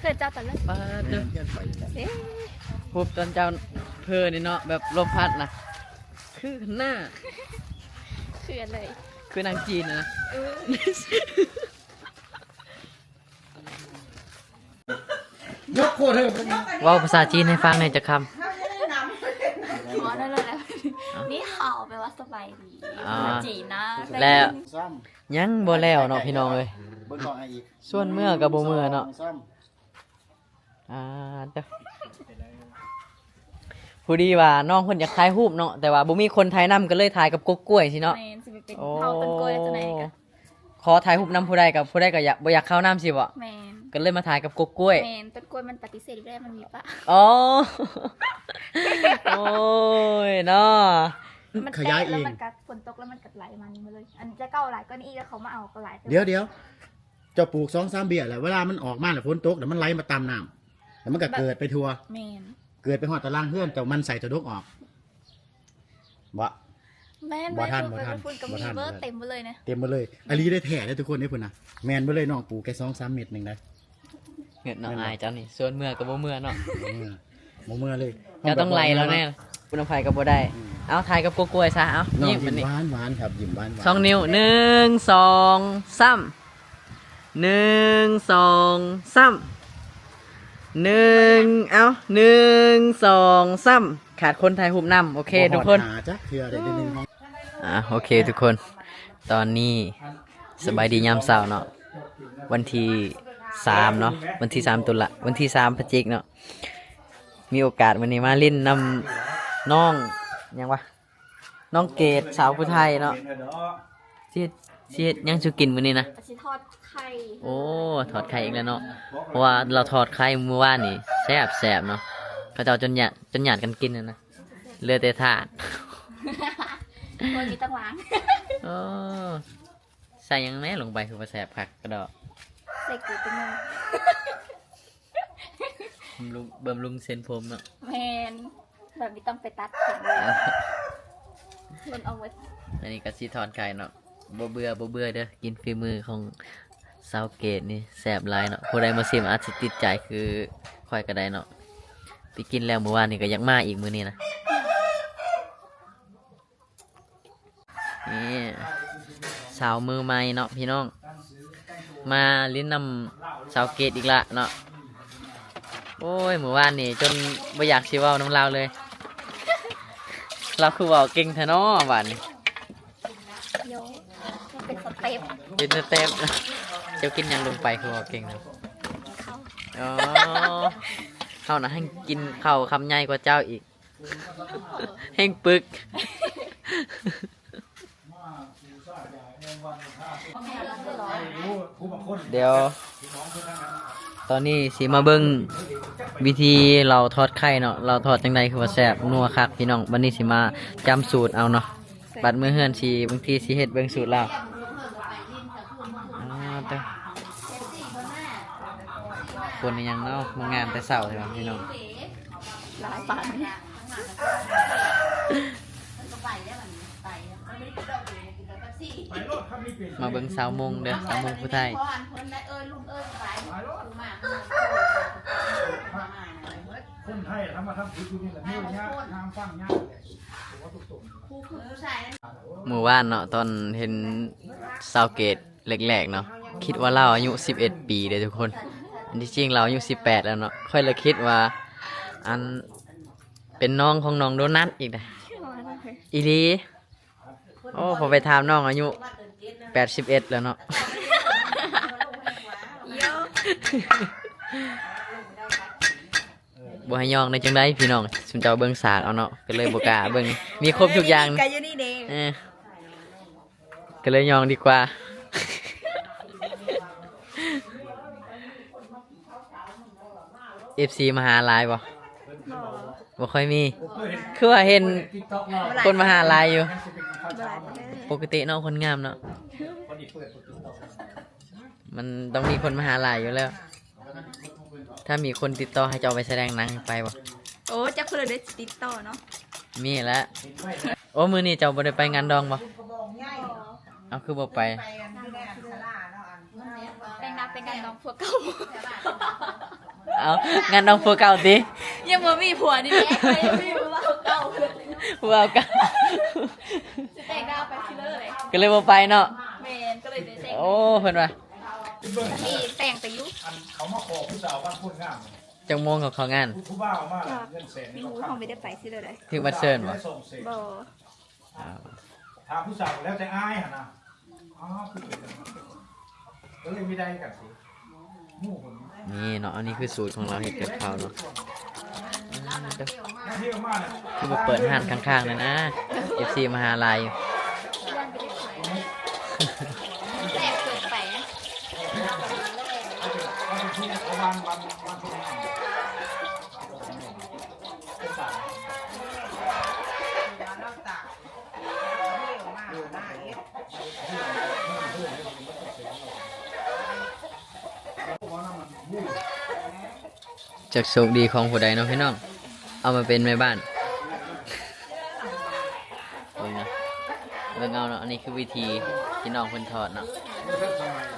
ເກີດເຈົ້າຕອນເລີກ ປາດເດີ ແມ່ນ ເຮືອນຂ້ອຍນີ້ແຫຼະ ເດ້ ຮູບຕອນເຈົ້າເພີນີ້ເນາະ ແບບລົມພັດນະ ຄືໜ້າ ຄືອັນໃດ ຄືນາງຈີນນະ ເອີ ຍົກໂຄດເຮີ ເວົ້າພາສາຈີນໃຫ້ຟັງແດ່ຈັກຄຳ ເວົ້າໄດ້ແລ້ວ ນີ້ເຮົາແປວ່າສະບາຍດີ ອ່າ ພາສາຈີນນະ ແລ້ວ ຍັງບໍ່ແລ້ວເນາະພີ່ນ້ອງເອີຍ ເບິ່ງກ້ອງໃຫ້ອີກ ຊວນເມືອກໍບໍ່ເມືອເນາະ ອ່າ ເຈົ້າ ພໍດີວ່ານ້ອງເພິ່ນຢາກຖ່າຍຮູບເນາະ ແຕ່ວ່າບໍ່ມີຄົນຖ່າຍນຳ ກໍເລີຍຖ່າຍກັບກົກກ້ວຍຊີ້ເນາະ ແມ່ນ ຊິໄປເປັນ ໂອ້ ເຮົາຕົ້ນກ້ວຍຈັ່ງໃດກໍ ຂໍຖ່າຍຮູບນຳຜູ້ໃດກໍ ຜູ້ໃດກໍຢາກ ບໍ່ຢາກເຂົ້ານຳຊີ້ບໍ? ແມ່ນ ກໍເລີຍມາຖ່າຍກັບກົກກ້ວຍ ແມ່ນ ຕົ້ນກ້ວຍມັນປະຕິເສດຢູ່ແລ້ວ ມັນມີປະ ອໍ ໂອ້ຍເນາະ ມັນແຕກແລ້ວມັນກໍ ຝົນຕົກແລ້ວມັນກໍໄຫຼມານີ້ໝົດເລີຍ ອັນຈະເກົ່າຫຼາຍກວ່ານີ້ອີກ ແລ້ວເຂົາມາເອົາກໍຫຼາຍ ດຽວໆ ເຈົ້າປູກສອງສາມເບ້ຍແລ້ວ ເວລາມັນອອກມາແລ້ວຝົນຕົກແລ້ວມັນໄຫຼມາຕາມນ້ຳ ແລ້ວມັນກໍເກີດໄປທົ່ວ ແມ່ນ ເກີດໄປຮອດຕາລ່າງເຮືອນ ເຈົ້າໝັ່ນໃສ່ເຈົ້າດົກອອກ ບໍ່? ແມ່ນ ບໍ່ທັນ ບໍ່ທັນ ບໍ່ທັນ ເຕັມໝົດເລີຍນະ ເຕັມໝົດເລີຍ ອີ່ຫຼີເດ້ ແທ້ເດ້ທຸກຄົນເດ້ ພຸ້ນນະ ແມ່ນເບິດເລີຍ ນ້ອງປູກແຄ່ສອງສາມເມັດໜຶ່ງນະ ເຮັດເນາະ ແມ່ນບໍ່? ອ້າຍເຈົ້ານີ້ ຊວນເມືອກໍບໍ່ເມືອເນາະ ບໍ່ເມືອ ບໍ່ເມືອເລີຍ ເຈົ້າຕ້ອງໄລ່ລາວແນ່ ບໍ່ນຳໃຜກໍບໍ່ໄດ້ ອືມ ເອົາ ຖ່າຍກັບກົກກ້ວຍຊະ ເອົາ ຍິ້ມ ບາດນີ້ ຍິ້ມຫວານໆ ຄັບ ຍິ້ມຫວານໆ ສອງນິ້ວ ໜຶ່ງ ສອງ ສາມ ໜຶ່ງ ສອງ ສາມ ໜຶ່ງ ເອົ້າ ໜຶ່ງ ສອງ ສາມ ຂາດຄົນຖ່າຍຮູບນຳ ໂອເຄ ທຸກຄົນ ບໍ່ຮອດຫ້າຈັກເທື່ອໄດ້ໜຶ່ງ ອ່າ ໂອເຄ ທຸກຄົນ ຕອນນີ້ສະບາຍດີຍາມເຊົ້າເນາະ ວັນທີສາມເນາະ ວັນທີສາມຕຸລາ ວັນທີສາມພະຈິກເນາະ ມີໂອກາດມື້ນີ້ມາຫຼິ້ນນຳນ້ອງ ຫຍັງວະ ນ້ອງເກດ ສາວຜູ້ໄທເນາະ ຊິເຮັດ ຊິເຮັດຫຍັງສູ່ກິນມື້ນີ້ນະ ຊິທອດໄຂ່ ໂອ້ ທອດໄຂ່ອີກແລ້ວເນາະ ເພາະວ່າລາວທອດໄຂ່ມື້ວານນີ້ແຊບໆເນາະ ເຂົາເຈົ້າຈົນຍາດ ຈົນຍາດກັນກິນຫັ້ນນະ ເຫຼືອແຕ່ຖາດ ໂອ້ຍ ມີຕັ້ງວາງ ເອີ ໃສ່ຫຍັງແດ່ລົງໄປ ຄືວ່າແຊບຄັກກະດອກ ໃສ່ເກືອໄປໜຶ່ງ ບຳລຸງ ບຳລຸງເສັ້ນຜົມເນາະ ແມ່ນ ແບບນີ້ຕ້ອງໄປຕັດຜົມເລີຍ ເບິ່ງເອົາເບິດ ອັນນີ້ກໍຊິທອດໄຂ່ເນາະ ບໍ່ເບື່ອ ບໍ່ເບື່ອເດີ ກິນຝີມືຂອງສາວເກດນີ້ແຊບຫຼາຍເນາະ ຜູ້ໃດມາຊິມອາດຊິຕິດໃຈຄືຂ້ອຍກໍໄດ້ເນາະ ໄປກິນແລ້ວມື້ວານນີ້ກໍຢາກມາອີກມື້ນີ້ນະ. ນີ້ ສາວມືໃໝ່ເນາະພີ່ນ້ອງ ມາຫຼິ້ນນຳສາວເກດອີກລະເນາະ ໂອ້ຍ ມື້ວານນີ້ຈົນບໍ່ຢາກຊິເວົ້ານຳລາວເລີຍ ລາວຄືເວົ້າເກັ່ງແທ້ເນາະບາດນີ້ ໂຍ ເປັນສະເຕັບ ເປັນສະເຕັບ ເຈົ້າກິນຫຍັງລົງໄປຄືເວົ້າເກັ່ງເນາະ ເຂົ້າ ອໍ ເຮົານະແຮ່ງກິນເຂົ້າຄຳໃຫຍ່ກວ່າເຈົ້າອີກ. ແຮ່ງປຶກ ດຽວຕອນນີ້ຊິມາເບິ່ງວິທີລາວທອດໄຂ່ເນາະ ລາວທອດຈັ່ງໃດຄືວ່າແຊບນົວຄັກພີ່ນ້ອງ ບັດນີ້ຊິມາຈຳສູດເອົາເນາະ ບັດເມືອເຮືອນຊິ ບາງທີຊິເຮັດເບິ່ງສູດລາວ ອາ ເຕີ ຄົນອີ່ຫຍັງເນາະ ມາງາມແຕ່ເຊົ້າແທ້ວະພີ່ນ້ອງ ຫຼາຍປານນີ້ ມາເບິ່ງສາວມົ້ງເດີ ສາວມົ້ງຜູ້ໄທ ຄົນໄທທຳມາທຳກິດຢູ່ນີ້ແຫຼະ ມີຫຍັງງາມຟັງຫຍັງແຫຼະ ມື້ວານເນາະ ຕອນເຫັນສາວເກດແລກໆເນາະ ຄິດວ່າລາວອາຍຸສິບເອັດປີເດ້ທຸກຄົນ ອັນທີ່ຈິງລາວອາຍຸສິບແປດແລ້ວເນາະ ຂ້ອຍລະຄິດວ່າ ອັນ ເປັນນ້ອງຂອງນ້ອງໂດນັດອີກເດ້ ອີ່ຫຼີ ໂອ້ ພໍໄປຖາມນ້ອງອາຍຸແປດສິບເອັດແລ້ວເນາະ ໂຍ ບໍ່ໃຫ້ຍ້ອງໄດ້ຈັ່ງໃດພີ່ນ້ອງ ຊຸມເຈົ້າເບິ່ງສາກເອົາເນາະ ກໍເລີຍບໍ່ກ້າເບິ່ງ ມີຄົບທຸກຢ່າງ ກະຢູ່ນີ້ເດ້ ເອີ ກໍເລີຍຍ້ອງດີກວ່າ ເອັຟຊີມາຫາຫຼາຍບໍ່? ບໍ່ ບໍ່ຄ່ອຍມີ ຄືວ່າເຫັນຄົນມາຫາຫຼາຍຢູ່ ບໍ່ຫຼາຍປານໃດ ປົກກະຕິເນາະ ຄົນງາມເນາະ ມັນຕ້ອງມີຄົນມາຫາຫຼາຍຢູ່ແລ້ວ ຖ້າມີຄົນຕິດຕໍ່ໃຫ້ເຈົ້າໄປສະແດງໜັງ ໄປບໍ່? ໂອ້ ຈັກຜູ້ໃດຊິຕິດຕໍ່ເນາະ ມີແຫຼະ ໂອ້ ມື້ນີ້ເຈົ້າບໍ່ໄດ້ໄປງານດອງບໍ່? ເອົາ ຄືບໍ່ໄປ? ແປງໜ້າໄປງານດອງຜົວເກົ່າ ເອົາ ງານນ້ອງຜົວເກົ່າຕິ? ຍັງບໍ່ມີຜົວນີ້ແຫຼະ ຍັງມີຜົວເກົ່າ ຜົວເກົ່າ ຊິແຕ່ງໜ້າໄປຊິເລີຍ ກໍເລີຍບໍ່ໄປເນາະ. ແມ່ນ ກໍເລີຍໄດ້ແຕ່ງ ໂອ້ ເພິ່ນວ່າ ອັນນີ້ແຕ່ງໄປຢູ່ ອັນເຂົາມາຂໍຜູ້ສາວບ້ານໂຄດງາມ ຈັກໂມງເຂົາເຂົ້າງານ? ຜູ້ ຜູ້ບ່າວມາແລ້ວ ເງິນແສນນີ້ ເຂົາ ເຂົາບໍ່ໄດ້ໄປຊິເລີຍ ຖືກບັດເຊີນບໍ່? ບໍ່ ອ່າ ຖ້າຜູ້ສາວແລ້ວແຕ່ອ້າຍຫັ້ນນະ ອໍ ຄືເປັນຈັ່ງນັ້ນ ກໍເລີຍມີໄດ້ກັນຊິ ໝູ່ຄົນນີ້ເນາະ. ອັນນີ້ຄືສູດຂອງລາວເຮັດກັບເຂົ້າເນາະ. ຄືບໍ່ເປີດຮ້ານຂ້າງໆ ແດ່ນະ ເອັຟຊີມາຫາຫຼາຍຢູ່. ແຊບເກີນໄປນະ. ຈັກໂຊກດີຂອງຜູ້ໃດເນາະພີ່ນ້ອງ ເອົາມາເປັນແມ່ບ້ານ. ເບິ່ງເນາະ ເບິ່ງເອົາເນາະ ອັນນີ້ຄືວິທີທີ່ນ້ອງເພິ່ນທອດເນາະ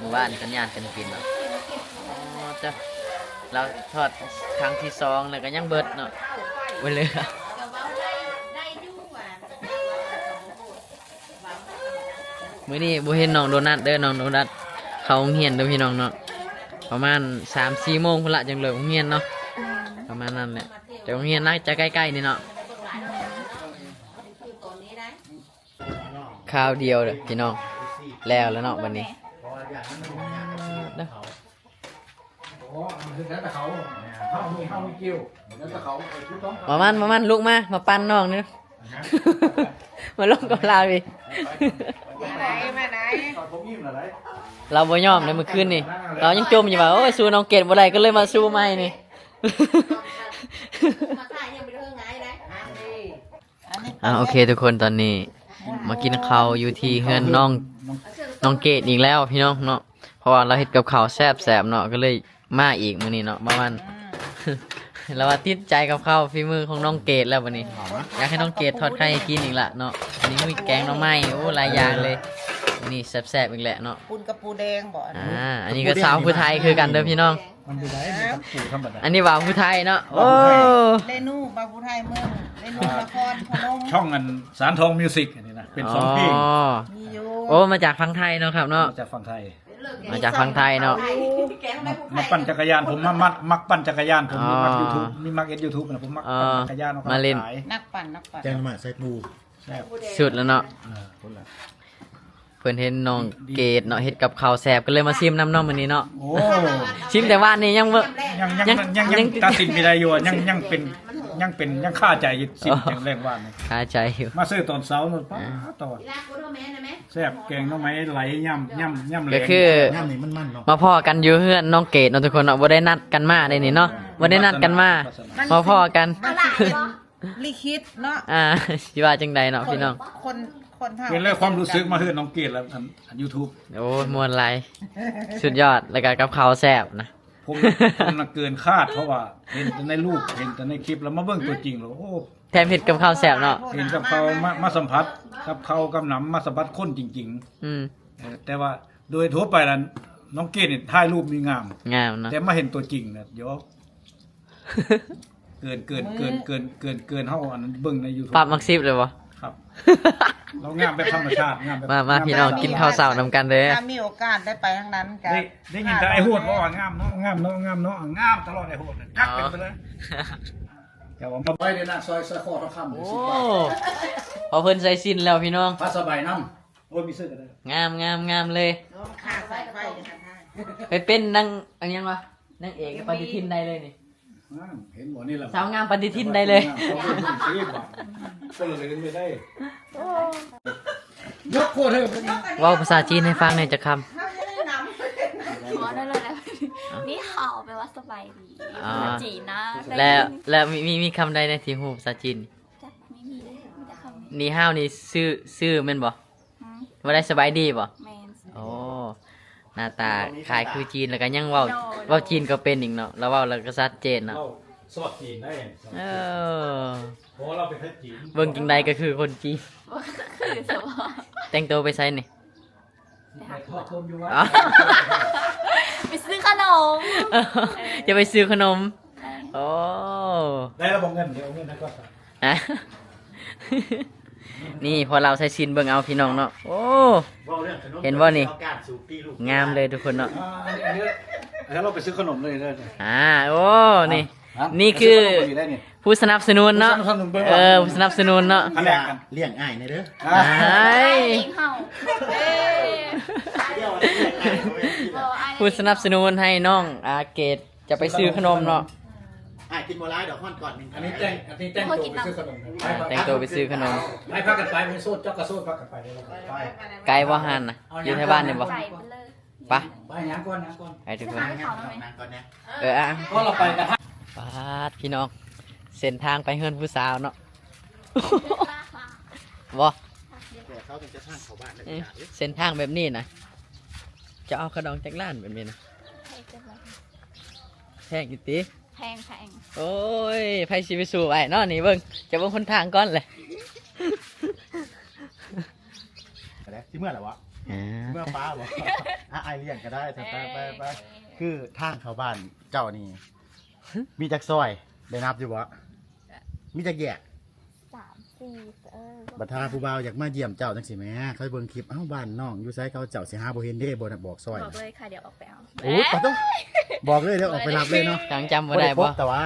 ມື້ວານກັນຍານກັນກິນເນາະ. ອໍ ເຈົ້າ ລາວທອດຄັ້ງທີສອງແລ້ວກໍຍັງເບິດເນາະ ບໍ່ເຫຼືອ. ມື້ນີ້ບໍ່ເຫັນນ້ອງໂດນັດເດີ ນ້ອງໂດນັດເຂົ້າໂຮງຮຽນເດີພີ່ນ້ອງເນາະ ປະມານສາມສີ່ໂມງພຸ້ນລະ ຈັ່ງເລີກໂຮງຮຽນເນາະ ປະມານນັ້ນແຫຼະ. ແຕ່ໂຮງຮຽນໜ້າຈະໃກ້ໆ ນີ້ເນາະ. ຄາວດຽວເດີພີ່ນ້ອງ ແລ້ວແລ້ວເນາະບັດນີ້. ເອົາ ເຮັດແລ້ວແຕ່ເຂົາ ເຮົາມີ ເຮົາມີກິວ ແລ້ວແຕ່ເຂົາ ເອົາ ມາມັນ ມາມັນ ລຸກມາ ມາປັ່ນນ້ອງນີ້. ມາລົມກັບລາວອີກ ມາໄດ໋ ມາໄດ໋. ເຂົາບໍ່ຍອມໃດ໋ ມື້ຄືນນີ້ ລາວຍັງຈົ່ມຢູ່ວ່າ ໂອ້ຍ ສູ້ນ້ອງເກດບໍ່ໄດ້ ກໍເລີຍມາສູ້ໃໝ່ນີ້. ມາຂາຍຍັງບໍ່ໄດ້ເຮີງງ່າຍໄດ໋. ອ່າ ໂອເຄທຸກຄົນ ຕອນນີ້ມາກິນເຂົ້າຢູ່ທີ່ເຮືອນນ້ອງ ນ້ອງເກດອີກແລ້ວພີ່ນ້ອງເນາະ ເພາະວ່າລາວເຮັດກັບເຂົ້າແຊບໆ ເນາະ ກໍເລີຍມາອີກມື້ນີ້ເນາະ ປະມານ ລາວວ່າຕິດໃຈກັບເຂົ້າຝີມືຂອງນ້ອງເກດແລ້ວບັດນີ້ ຢາກໃຫ້ນ້ອງເກດທອດໄຂ່ໃຫ້ກິນອີກລະເນາະ. ອັນນີ້ມີແກງໜໍ່ໄມ້ ໂອ້ ຫຼາຍຢ່າງເລີຍ ນີ້ແຊບໆ ອີກແລ້ວເນາະ. ປຸນກັບປູແດງບໍ? ອ່າ ອັນນີ້ກໍສາວຜູ້ໄທຄືກັນເດີພີ່ນ້ອງ. ມັນບໍ່ໄດ້ ມັນກັບປູທຳມະດາ ອັນນີ້ບ່າວຜູ້ໄທເນາະ. ໂອ້ ເລນູ ບ່າວຜູ້ໄທເມືອງ ເລນູ ນະຄອນພະນົມ ຊ່ອງອັນສານທອງມິວສິກ ອັນນີ້ນະ ເປັນສອງເພງ. ອໍ ມີຢູ່ ໂອ້ ມາຈາກຝັ່ງໄທເນາະຄັບເນາະ ມາຈາກຝັ່ງໄທ ມາຈາກຝັ່ງໄທເນາະ. ມາ ມາປັ່ນຈັກກະຍານ ຜົມມາ ມັກ ມັກປັ່ນຈັກກະຍານ ຜົມ ອໍ ມັກຢູທູບ ມີມັກເຮັດຢູທູບນະ ຜົມມັກ ອໍ ປັ່ນຈັກກະຍານອອກກຳລັງກາຍ ນັກປັ່ນ ນັກປັ່ນ ແກງໜໍ່ໄມ້ໃສ່ປູ ແຊບ ສຸດແລ້ວເນາະ. ເອີ ພຸ້ນລະ ເພິ່ນເຫັນນ້ອງເກດເນາະ ເຮັດກັບເຂົ້າແຊບ ກໍເລີຍມາຊິມນຳເນາະມື້ນີ້ເນາະ. ໂອ້ ຊິມແຕ່ວານນີ້ຍັງບໍ່ ຍັງ ຍັງ ຍັງ ຍັງ ຍັງຕັດສິນບໍ່ໄດ້ຢູ່ ຍັງ ຍັງເປັນ ຍັງເປັນ ຍັງຄາໃຈຢູ່ ຊິມ ອໍ ແຕ່ແລງວານນີ້ ຄາໃຈຢູ່ ມາຊື້ຕອນເຊົ້າເນາະ. ປ້າ ອ່າ ຕອນ ແຊບ ແກງໜໍ່ໄມ້ໄຫຼ ຍຳ ຍຳ ຍຳແລງ ກໍຄື ຍຳນີ້ມັນໆ ເນາະ. ມາພໍ້ກັນຢູ່ເຮືອນນ້ອງເກດເນາະທຸກຄົນເນາະ ບໍ່ໄດ້ນັດກັນມາເດ້ນີ້ເນາະ ບໍ່ໄດ້ນັດກັນມາ ມາພໍ້ກັນ ມັນຊິ ມັນຊິ ລິຂິດເນາະ. ອ່າ ຊິວ່າຈັ່ງໃດເນາະພີ່ນ້ອງ ຄົນ ຄົນເຮົາ ເຫັນແລ້ວຄວາມຮູ້ສຶກມາເຮືອນນ້ອງເກດແລ້ວ ອັນ ອັນຢູທູບ. ໂອ້ຍ ມ່ວນຫຼາຍ ສຸດຍອດ ແລ້ວກໍກັບເຂົ້າແຊບນະ. ຜົມ ຜົມນະເກີນຄາດ ເພາະວ່າເຫັນແຕ່ໃນຮູບ ເຫັນແຕ່ໃນຄລິບ ແລ້ວມາເບິ່ງຕົວຈິງແລ້ວ ໂອ້ ແຖມເຮັດກັບເຂົ້າແຊບເນາະ ເຫັນກັບເຂົ້າ ມາ ມາສຳຜັດກັບເຂົ້າກັບນ້ຳ ມາສຳຜັດຄົນຈິງໆ. ອືມ ເອີ ແຕ່ວ່າໂດຍທົ່ວໄປແລ້ວ ນ້ອງເກດນີ້ຖ່າຍຮູບນີ້ງາມ ງາມເນາະ ແຕ່ມາເຫັນຕົວຈິງນະ ໂຢ ເກີນ ເກີນ ເກີນ ເກີນ ເກີນ ເກີນເຮົາອັນນັ້ນເບິ່ງໃນຢູທູບ ປັບມັກສິບເລີຍບໍ່? ຄັບ ລາວງາມແບບທຳມະຊາດ ງາມແບບ ມາ ມາ ງາມ ພີ່ນ້ອງ ແບບ ກິນເຂົ້າເຊົ້ານຳກັນເດີ. ຖ້າມີໂອກາດໄດ້ໄປທາງນັ້ນກໍ ໄດ້ ໄດ້ຍິນແຕ່ອ້າຍໂຫດເວົ້າວ່າງາມເນາະ ງາມເນາະ ງາມເນາະ ງາມຕະຫຼອດ ໄອ້ໂຫດນະ ຈັກເປັນໄປເລີຍ. ແຕ່ວ່າມາໄວ້ໃນໜ້າຊອຍ ຊອຍຄໍທອງຄຳ ໂອ້ ສິບບາດ ເພາະເພິ່ນໃສ່ສິ້ນແລ້ວພີ່ນ້ອງ ຜ້າສະບາຍນຳ. ໂອ້ຍ ມີເສື້ອກໍໄດ້ ງາມ ງາມ ງາມເລີຍ. ໄປເປັນນາງ ອັນຫຍັງວະ ນາງເອກປະຕິທິນໄດ້ເລີຍນີ້. ນັ້ນ ເຫັນບໍ່ນີ້ລະ ສາວງາມປະຕິທິນໄດ້ເລີຍ. ຍົກໂຄດເຮີ້ຍ ເວົ້າພາສາຈີນໃຫ້ຟັງແດ່ຈັກຄຳ. ບໍ່ໄດ້ເລີຍ ນີ້ຮາວ ແປວ່າສະບາຍດີ ອໍ ພາສາຈີນນະ. ແລ້ວ ແລ້ວມີ ມີ ມີຄຳໃດແດ່ທີ່ຮູ້ພາສາຈີນ? ຈັກ ມີ ມີ ມີແຕ່ຄຳນີ້ ນີ້ຮາວນີ້ຊື່ ຊື່ແມ່ນບໍ່? ຫືມ ວ່າໄດ້ສະບາຍດີບໍ່? ແມ່ນ. ໂອ້ ໜ້າຕາຄ້າຍຄືຈີນ ແລ້ວກໍຍັງເວົ້າ ໂດຍ ເວົ້າຈີນກໍເປັນອີກເນາະ ລາວເວົ້າແລ້ວກໍຊັດເຈນເນາະ ເວົ້າຊອດຈີນໄດ້. ເອີ ເພາະວ່າລາວເປັນໄທຈີນ ເບິ່ງຈັ່ງໃດກໍຄືຄົນຈີນ ຄືສະເພາະ ແຕ່ງໂຕໄປໃສນີ້? ໄປທອດຕົ້ມຢູ່ວັດ ອໍ ໄປຊື້ຂະໜົມ ເອີ ຢ່າໄປຊື້ຂະໜົມ. ໂອ້ ໄດ້ລະບໍ່ເງິນ? ດຽວເອົາເງິນໃຫ້ກ່ອນ. ຮະ ນີ້ພໍລາວໃສ່ຊິນເບິ່ງເອົາພີ່ນ້ອງເນາະ. ໂອ້ ເວົ້າເລື່ອງຂະໜົມ ເຫັນບໍ່ນີ້? ງາມເລີຍທຸກຄົນເນາະ. ອ່າ ອັນນີ້ ອັນນີ້ ແລ້ວເຮົາໄປຊື້ຂະໜົມເລີຍເດີ. ອ່າ ໂອ້ ນີ້ ອ່ະ ນີ້ຄື ຊື້ຂະໜມຢູ່ໃນນີ້ ຜູ້ສະໜັບສະໜູນເນາະ. ຜູ້ສະໜັບສະໜູນເນາະ. ເອີ ຜູ້ສະໜັບສະໜູນເນາະ. ມາແລກກັນ ລ້ຽງອ້າຍແດ່ເດີ. ອ້າຍ ອ້າຍ ຜູ້ສະໜັບສະໜູນໃຫ້ນ້ອງ ອ່າ ເກດ ຈະໄປຊື້ຂະໜົມເນາະ. ອ້າຍກິນບໍ່ຫຼາຍດອກ ຮ້ອນກ່ອນໜຶ່ງ. ອັນນີ້ແຕ່ງ ອັນນີ້ແຕ່ງໂຕໄປຊື້ຂະໜົມ. ອ່າ ແຕ່ງໂຕໄປຊື້ຂະໜົມ. ໄປ ພາກັນໄປ ໄປໂຊດ ເຈົ້າກໍໂຊດ ພາກັນໄປເດີ. ໄກບໍ່ຫັ້ນນະ? ຢູ່ແຖວບ້ານນີ້ບໍ່? ໄປ ໄປເລີຍ. ໄປ ໄປ ຍ່າງກ່ອນ ຍ່າງກ່ອນ ໄປທຸກຄົນ ຍ່າງກ່ອນນະ. ເອີ ອ່ະ ກໍລະໄປກັນ. ປາດ ພີ່ນ້ອງ ເສັ້ນທາງໄປເຮືອນຜູ້ສາວເນາະ. ບໍ່ ເສັ້ນທາງແບບນີ້ນະ ຈະເອົາຂະດອງຈັກລ້ານແບບນີ້ນະ? ແພງຢູ່ຕິ? ແພງ ແພງ. ໂອ້ຍ ໃຜຊິໄປສູ້ໄອ້ເນາະ ນີ້ເບິ່ງ ຈະເບິ່ງຫົນທາງກ່ອນແຫຼະ. ຊິເມືອແລ້ວບໍ່? ເມືອປ້າບໍ່? ອາ ອ້າຍລ້ຽງກໍໄດ້. ໄປ ໄປ ໄປ. ຄືທາງເຂົ້າບ້ານເຈົ້ານີ້ ມີຈັກຊອຍ ໄດ້ນັບຢູ່ບໍ່? ມີຈັກແຍກ? ສາມ ສີ່ ເອີ ບັດຖ້າຜູ້ບ່າວຢາກມາຢ້ຽມເຈົ້າຈັ່ງຊີ້ແໝ ເຂົາເບິ່ງຄລິບ ເອົ້າ ບ້ານນ້ອງຢູ່ໃສ ເຂົາເຈົ້າຊິຫາບໍ່ເຫັນເດ້ ບໍ່ບອກຊອຍ. ບອກເລີຍຄ່ະ ດຽວອອກໄປເອົາ. ໂອ້ຍ ປະໂທ້ ບອກເລີຍ ດຽວອອກໄປຮັບເລີຍເນາະ. ຍັງຈຳບໍ່ໄດ້ບໍ່? ແຕ່ວ່າ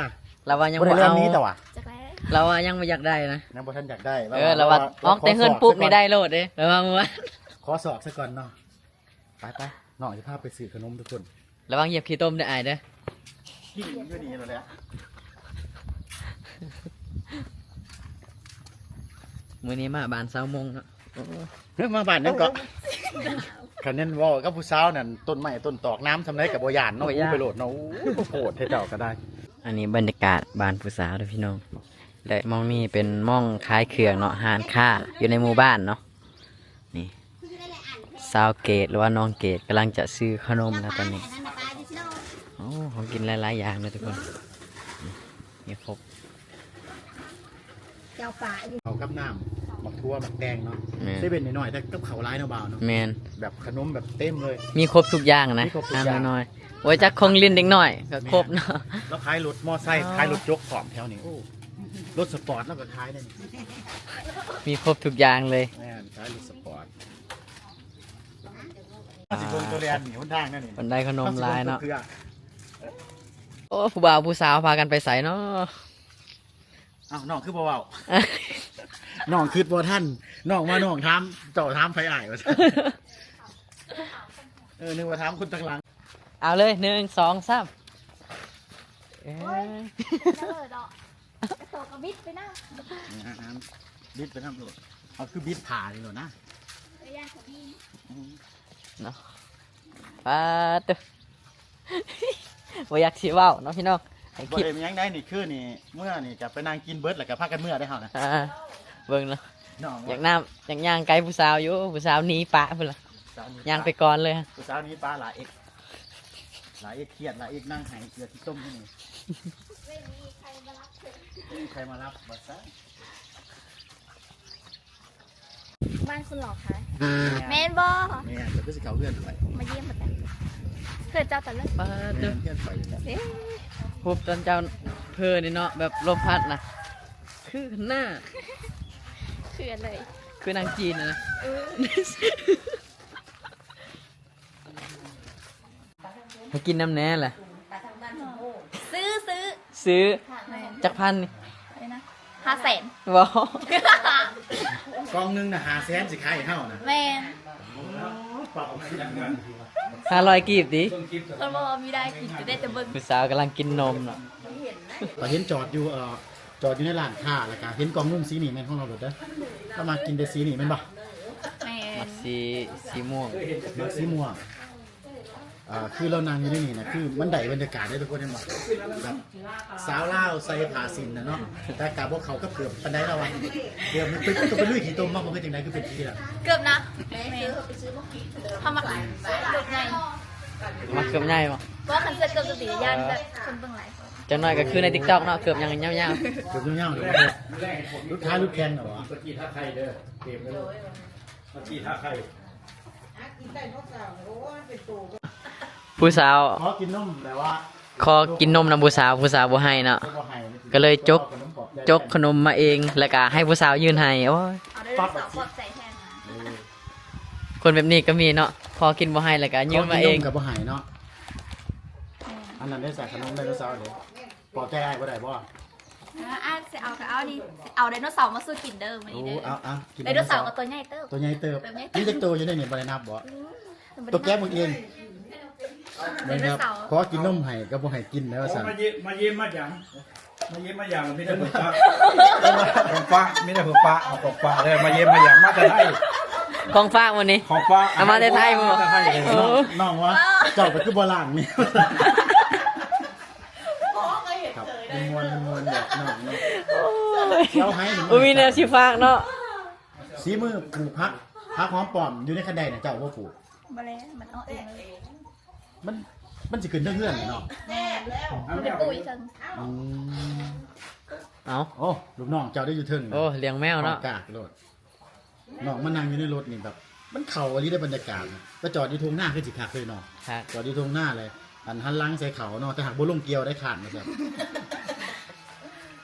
ລາວວ່າຍັງບໍ່ເອົາ. ຈັກແລ້ວ ລາວວ່າຍັງບໍ່ຢາກໄດ້ນະ. ຍັງບໍ່ທັນຢາກໄດ້. ເອີ ລາວວ່າອອກແຕ່ເຮືອນປຸບນີ້ໄດ້ໂລດເດ້ ລາວວ່າມື້ວານ. ຂໍສອກຊະກ່ອນເນາະ. ໄປໆ ນ້ອງຈະພາໄປຊື້ຂະໜົມທຸກຄົນ. ລະວັງຢຽບຂີ້ຕົມເດີອ້າຍເດີ. ກິນຢູ່ນີ້ໂລດແຫຼະ. ມື້ນີ້ມາບ້ານຊາວມົ້ງເນາະ. ໂອ້ ມາບ້ານຫຍັງເກາະ? ຄັນແມ່ນເວົ້າກັບຜູ້ສາວນັ້ນ ຕົ້ນໄມ້ຕົ້ນຕອກນ້ຳສ່ຳໃດກໍບໍ່ຢ້ານເນາະ. ໂອ້ ໄປໂລດເນາະ. ໂອ້ ໂພດແທ້ເຈົ້າກໍໄດ້. ອັນນີ້ບັນຍາກາດບ້ານຜູ້ສາວເດີພີ່ນ້ອງ. ແລະ ໝ່ອງນີ້ເປັນໝ່ອງຂາຍເຄື່ອງເນາະ ຮ້ານຄ້າຢູ່ໃນໝູ່ບ້ານເນາະ. ນີ້ ສາວເກດ ຫຼືວ່ານ້ອງເກດ ກຳລັງຈະຊື້ຂະໜົມແລ້ວຕອນນີ້. ໂອ້ ຂອງກິນຫຼາຍໆຢ່າງເລີຍທຸກຄົນ. ນີ້ ມີຄົບ ເຈົ້າປາ ເຂົ້າກັບນ້ຳ ໝາກຖົ່ວ ໝາກແຕງເນາະ. ແມ່ນ ເຊເວັ່ນນ້ອຍໆ ແຕ່ກັບເຂົ້າຫຼາຍເນາະບ່າວເນາະ. ແມ່ນ ແບບຂະໜົມແບບເຕັມເລີຍ. ມີຄົບທຸກຢ່າງນະ. ມີຄົບທຸກຢ່າງ ນ້ອຍໆ. ໂອ້ຍ ຈັກຂອງຫຼິ້ນເດັກນ້ອຍກໍຄົບເນາະ. ແມ່ນ ລາວຂາຍລົດມໍໄຊ ອໍ ຂາຍລົດຈົກພ້ອມແຖວນີ້. ໂອ້ ລົດສະປອດລາວກໍຂາຍເດ້. ມີຄົບທຸກຢ່າງເລີຍ. ແມ່ນ ຂາຍລົດສະປອດ. ຊິເບິ່ງໂຕແລ່ນນີ້ຫົນທາງນັ້ນນີ້ ມັນໄດ້ຂະໜົມຫຼາຍເນາະ. ໂອ້ ຜູ້ບ່າວຜູ້ສາວພາກັນໄປໃສເນາະ? ອ້າວ ນ້ອງຄືບໍ່ເວົ້າ? ນ້ອງຄິດບໍ່ທັນ ນ້ອງວ່ານ້ອງຖາມ ເຈົ້າຖາມໃຜອ້າຍວ່າຊັ້ນ. ເອີ ນຶກວ່າຖາມຄົນທາງຫຼັງ. ເອົາເລີຍ ໜຶ່ງ ສອງ ສາມ. ເອີ ໂອ້ຍ ເອີເນາະ. ກະໂຕກະບິດໄປນຳ ບິດໄປນຳໂລດ. ເອົາຄືບິດຜ້ານີ້ໂລດນະ ເອີ ຢ້ານຂະບິນເນາະ. ປາດໂທ້ ບໍ່ຢາກຊິເວົ້າເນາະພີ່ນ້ອງ. ໃຫ້ຄລິບ ບໍ່ໄດ້ມີຫຍັງໃດ໋ ນີ້ຄືນີ້ ເມື່ອນີ້ກະໄປນັ່ງກິນເບິດ ແລ້ວກະພາກັນເມືອໄດ້ເຮົານະ. ອ່າ ເບິ່ງເນາະ ນ້ອງ ຢາກນຳ ຢາກຍ່າງໃກ້ຜູ້ສາວຢູ່ ຜູ້ສາວໜີປະພຸ້ນລະ. ຍ່າງໄປກ່ອນເລີຍ ຜູ້ສາວໜີປະຫຼາຍເອັກ ຫຼາຍເອັກຄຽດ ຫຼາຍເອັກນັ່ງໄຫ້ເກືອຂີ້ຕົມຢູ່ນີ້. ມີໃຄມາຮັບ ບໍ່ຊັ້ນ. ບ້ານຄຸນຫຼໍຄະ? ແມ່ນບໍ່? ແມ່ນ ເພິ່ນຄືຊິເຂົ້າເຮືອນຂ້ອຍ ມາຢ້ຽມບໍ່ຈັກ ເຮືອນເຈົ້າຕະເລີ. ປາດໂທ້ ເຮືອນຂ້ອຍນີ້ແຫຼະ. ເອີ ຮູບຕອນເຈົ້າເພີນີ້ເນາະ ແບບລົມພັດນະ ຄືໜ້າ ຄືເລີຍ ຄືນາງຈີນນະ. ເອີ ໃຫ້ກິນນຳແດ່ລະ. ຊື້ ຊື້ ຊື້. ແມ່ນ ຈັກພັນນີ້? ອັນນີ້ນະ ຫ້າແສນ. ບໍ່ ກ່ອງໜຶ່ງນະ ຫ້າແສນ ຊິຂາຍໃຫ້ເຮົານະ. ແມ່ນ ຫ້າຮ້ອຍກີບຕິ? ເພິ່ນບໍ່ມີໄດ້ກິນ ໄດ້ແຕ່ເບິ່ງ. ຜູ້ສາວກຳລັງກິນນົມເນາະ. ຂ້ອຍເຫັນຈອດຢູ່ ເອີ ຈອດຢູ່ໃນຮ້ານຄ້າ ແລ້ວກະເຫັນກ່ອງນຸ່ງສີນີ້ແມ່ນຂອງລາວເບິດເດີ. ລາວມັກກິນແຕ່ສີນີ້ແມ່ນບໍ່? ແມ່ນ ມັກສີ ສີມ່ວງ ມັກສີມ່ວງ. ອ່າ ຄືລາວນັ່ງຢູ່ໃນນີ້ນະ ຄືມັນໄດ້ບັນຍາກາດເດ້ທຸກຄົນ ເຫັນບໍ່? ແບບສາວລາວໃສ່ຜ້າສິ້ນນະເນາະ ແຕ່ກະບໍ່ເຂົ້າກັບເກີບປານໃດລາວວ່າ. ເກີບມັນເປັນ ຕ້ອງເປັນລຸຍຂີ້ຕົມມາບໍ່ ຄືຈັ່ງໃດ ຄືເປັນສີລະ? ເກີບນະ ແມ່ນ ເຮົາມັກເກີບໃຫຍ່ ມັກເກີບໃຫຍ່ບໍ່? ບໍ່ ຄັນໃສ່ເກີບຈະດີ ຢ້ານແບບຄົນເບິ່ງຫຼາຍ. ຈັກໜ້ອຍກໍຄືໃນຕິກຕອກເນາະ ເກີບຫຍັງຍາວໆ ເກີບຍາວໆ ຫຼຸດຂາຫຼຸດແຂ້ງນະບໍ່? ປະຈີທ່າໄຂ່ເດີ ເກມເດີ ປະຈີທ່າໄຂ່. ກິນໄດໂນເສົາ ໂອ້ຍ ເປັນໂຕ. ຜູ້ສາວ ຂໍກິນນົມ ແຕ່ວ່າ ຂໍກິນນົມນຳຜູ້ສາວ ຜູ້ສາວບໍ່ໃຫ້ເນາະ ບໍ່ໃຫ້ ກໍເລີຍຈົກ ຈົກຂະໜົມມາເອງ ແລ້ວກໍໃຫ້ຜູ້ສາວຍື່ນໃຫ້. ໂອ້ຍ ເອົາໄດໂນເສົາປອບໃສ່ແທນ. ເອີ ຄົນແບບນີ້ກໍມີເນາະ ພໍກິນບໍ່ໃຫ້ ແລ້ວກໍຍື່ນມາເອງ ຂໍກິນນົມກໍບໍ່ໃຫ້ເນາະ. ແມ່ນ ອັນນັ້ນໄດ້ໃສ່ຂະໜົມໄດໂນເສົາເດ້ ປອບໃຈອ້າຍບໍ່ໄດ້ບໍ່? ອ່າ ອ່າ ຊິເອົາກໍເອົານີ້ ຊິເອົາໄດໂນເສົາມາສູ່ກິນເດີມື້ນີ້ເດີ. ໂອ້ ເອົາໆ ກິນໄດໂນເສົາ ໄດໂນເສົາກໍຕົວໃຫຍ່ເຕີບ ຕົວໃຫຍ່ເຕີບ ໂຕໃຫຍ່ເຕີບ ມີຈັກໂຕຢູ່ໃນນີ້ ບໍ່ໄດ້ນັບບໍ່? ອືມ ໂຕແກະເບິ່ງເອງ. ແມ່ນຄັບ ຂໍກິນນົມໃຫ້ກໍບໍ່ໃຫ້ກິນແລ້ວວ່າຊັ້ນ. ມາຢ້ຽມ ມາຢ້ຽມມາຢາມ ມາຢ້ຽມມາຢາມ ມີແຕ່ເພິ່ນຝາກ ຂອງຝາກ ມີແຕ່ເພິ່ນຝາກ ເອົາຂອງຝາກເດີ ມາຢ້ຽມມາຢາມ ມາແຕ່ໄທ ຂອງຝາກມື້ນີ້ ຂອງຝາກ ເອົາມາແຕ່ໄທພຸ້ນ. ມາແຕ່ໄທເລີຍ. ໂອ້ ນ້ອງວ່າ ເຈົ້າກໍຄືບໍ່ລ້າງນີ້. ຄັບ ມ່ວນໆ ມ່ວນໆ ແບບນ້ອງເນາະ. ໂອ້ຍ ຊິເອົາໃຫ້ ບໍ່ມີແນວຊິຝາກເນາະ. ສີມືປູກຜັກ ຜັກຫອມປ້ອມຢູ່ໃນຄັນໄດນະ ເຈົ້າບໍ່ປູກ? ບໍ່ແລ້ວ ມັນອອກເອງເລີຍ. ມັນ ມັນຊິຂຶ້ນເທິງເຮືອນເນາະ. ແມ່ນແລ້ວ ມັນໄປປູກຢູ່ເທິງ. ອືມ ເອົ້າ ໂອ້ ລູກນ້ອງເຈົ້າໄດ້ຢູ່ເທິງ. ໂອ້ ລ້ຽງແມວເນາະ ກາກໂລດ. ນ້ອງມານັ່ງຢູ່ໃນລົດນີ້ແບບ ມັນເຂົ້າອີ່ຫຼີເດ້ ບັນຍາກາດ ໄປຈອດຢູ່ທົ່ງນາຄືຊິຄັກເລີຍເນາະ. ຄັກ ຈອດຢູ່ທົ່ງນາເລີຍ ອັນຫັນຫຼັງໃສ່ເຂົ້າເນາະ ແຕ່ຫາກບໍ່ລົງກ່ຽວໄດ້ ຄ້ານວ່າຊັ້ນ.